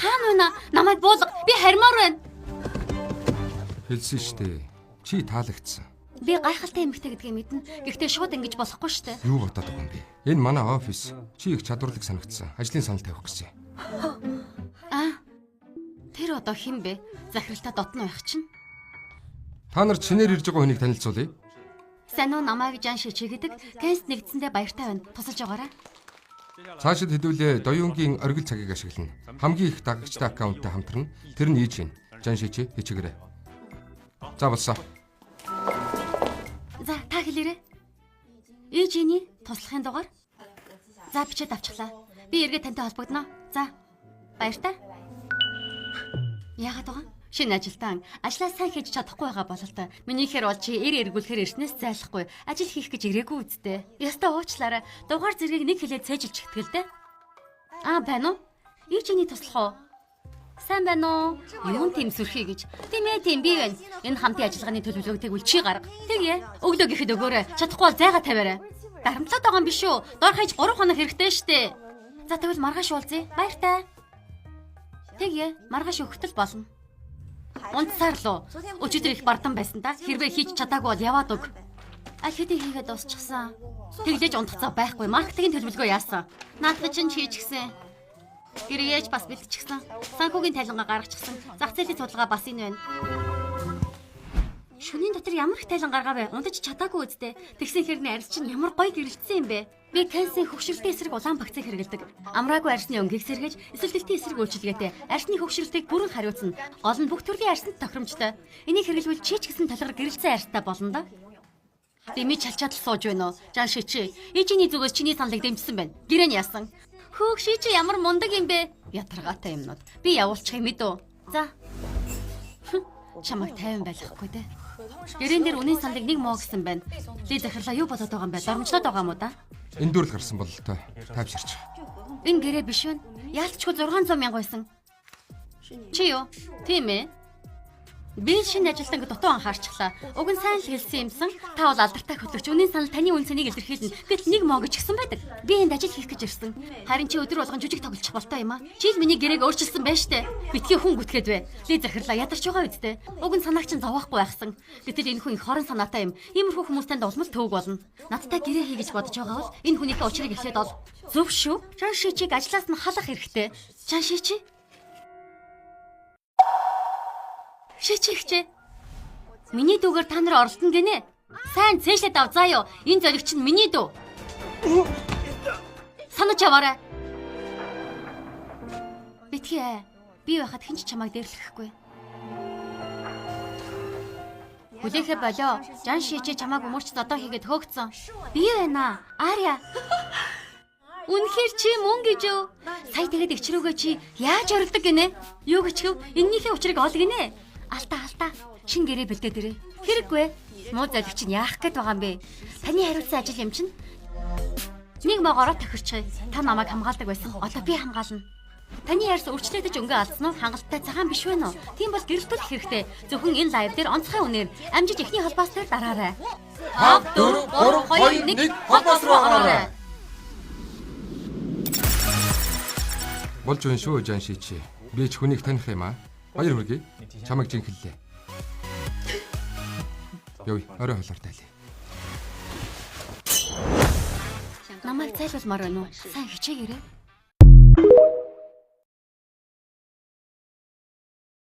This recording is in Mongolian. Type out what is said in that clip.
Хаана байна? Намайг буулга. Би хармаар байна. Хэлсэн штэ. Чи таалагдсан. Би гайхалтай эмэгтэй гэдгийг мэднэ. Гэхдээ шууд ингэж болохгүй штэ. Юу бодоод байгаа юм бэ? Энэ манай офис. Чи их чадварлаг санагдсан. Ажлын санал тавих гэсэн. Аа. Тэр одоо хэн бэ? Захиралтай дотно байх чинь. Та нар чинээр ирж байгаа хүнийг танилцуулъя. Сайн уу, намайг Жан Шичи гэдэг. Кэнс нэгдсэндээ баяртай байна. Тусалж байгаарай. Цаашид хэдүүлээ Доюнгийн оргил цагийг ашиглана. Хамгийн их дагагчтай аккаунттай хамтарна. Тэр нь Ижин. Жан Шичи хичээгээрэй. За болсон. За, та хэлээрэй. Ижиний туслахын дугаар. За, бичээд авчихлаа. Би эргээд тантай холбогдоно. За. Баяртай. Яагаад байгаа? Шинэ ажилтан ажлаа сайн хийж чадахгүй байгаа бололтой. Минийхээр бол чи эр эргүүлэхээр ирснээс зайлахгүй. Ажил хийх гэж ирээгүй үсттэй. Яста уучлаарай. Дугаар зэргийг нэг хэлээд цээжилж хэтгэл дээ. Аа, байна уу? Ижиний туслах уу? Сайн байна уу? Юун тийм сүрхий гэж. Тийм ээ, тийм би байна. Энэ хамтын ажиллагааны төлөвлөгөөг тэгвэл чи гарга. Тэгье. Өглөө гэхэд өгөөрэй. Чадахгүй бол зайгаа тавиарай. Дарамтлаад байгаа юм биш үү? Дор хаяж 3 хоног хэрэгтэй штэ. За тэгвэл маргааш уулзъя. Баяртай. Тэгье. Маргааш өгөхтөл болно. Унтсаар л уу. Өчигдөр их бардан байсан та. Хэрвээ хийж чадаагүй бол яваад өг. Аль хэдийн хийгээд дуусчихсан. Тэглэж унтах цаг байхгүй. Маркетингийн төлөвлөгөө яасан? Наадах чинь хийчихсэн. Гэрээч бас бэлтчихсэн. Санхүүгийн тайлангаа гаргачихсан. Зах зээлийн судалгаа бас энэ байна. Шөнийн дотор ямар их тайлан гаргаа вэ? Унтаж чадаагүй үсттэй. Тэгсэн хэрнээ арьс чинь ямар гоё гэрэлтсэн юм бэ? Би кэнсийн хөгшрөлтийн эсрэг улаан бакцийг хэрэглэдэг. Амраагүй арьсны өнгийг сэргээж, эсэлтэлтийн эсрэг үйлчилгээтэй. Арьсны хөгшрөлтийг бүрэн хариуцна. Гол нь бүх төрлийн арьсанд тохиромжтой. Энийг хэрэглэвэл чи ч гэсэн толгор гэрэлтсэн арьстай болно доо. Дэмий чалчаад л сууж байна уу? Жан шичи. Ижиний зүгээс чиний саналыг дэмжсэн байна. Гэрээ нь яасан? Хөөх шичи ямар мундаг юм бэ? Ятаргаатай юмнууд. Би явуулчих юм үү? За. Чамайг тайван байлгахгүй дээ. Гэрэн дээр үнийн саналыг нэг моо гэсэн байна. Ли захирлаа юу болоод байгаа юм бэ? Дормжлоод байгаа юм уу да? Энэ дүрл гарсан бололтой. Тайвширч. Энэ гэрээ биш вэ? Яалтчгүй 600 мянга байсан. Чи юу? Тийм ээ. Би шинэ ажилтанг дутуу анхаарчлаа. Уг нь сайн л хэлсэн юмсан. Та бол алдартай хөтлөгч. Үнийн санал таны үн цэнийг илэрхийлнэ. Гэтэл нэг моо гэж гисэн байдаг. Би энд ажил хийх гэж ирсэн. Харин чи өдөр болгон жүжиг тоглолчих болтой юм аа. Чи л миний гэрээг өөрчилсөн байж тээ. Битгий хүн гүтгээд бай. Ли захирлаа ядарч байгаа үсттэй. Уг нь санааг чинь зовоохгүй байхсан. Гэтэл энэ хүн их хорон санаатай юм. Иймэрхүү хүмүүс танд улмал төвөг болно. Надтай гэрээ хий гэж бодож байгаа бол энэ хүнийхээ учрыг эхлээд ол. Зөв шүү. Жан шичиг ажлаас нь халах хэрэгтэй. Жан шичи. Шичигчээ. Миний дүүгээр та нар оролдоно гинэ. Сайн цээжлээд ав заа юу. Энэ золигч нь миний дүү. Санаж аваарай. Битгий ээ. Би байхад хэн ч чамайг дээрлэхгүй. Хүлээхэ болоо. Жан шичээ чамайг өмөрч зодоо хийгээд хөөгцөн. Би байна. Аря. Үнэхээр чи мөн гэж үү? Сая тэгээд эгч рүүгээ чи яаж оролдог гинэ? Юу гэчгэв? Эннийхээ учрыг ол гинэ. Алтаа алтаа. Шин гэрээ бэлдээд ирээ. Хэрэггүй. Муу золигч нь яах гээд байгаа юм бэ? Таны хариуцсан ажил юм чинь. Нэг могоороо тохирчихъя. Та намайг хамгаалдаг байсан. Одоо би хамгаална. Таны арьс өөрчлөгдөж өнгө алдсан уу? Хангалттай цагаан биш вэ нөө? Тийм бол гэрэлтүүлэх хэрэгтэй. Зөвхөн энэ лайв дээр онцгой үнээр амжиж эхний холбоос дээр дараарай. 5 4 3 2 1 холбоос руу ороорой. Болж байна шүү Жан Шичи. Би ч хүнийг таних юм аа. Баяр хүргэе. Чамайг жинхэллээ. Явъя. Орой хоолоор тайлъя. Намайг зайлуулмаар байна уу? Сайн хичээгээрэй.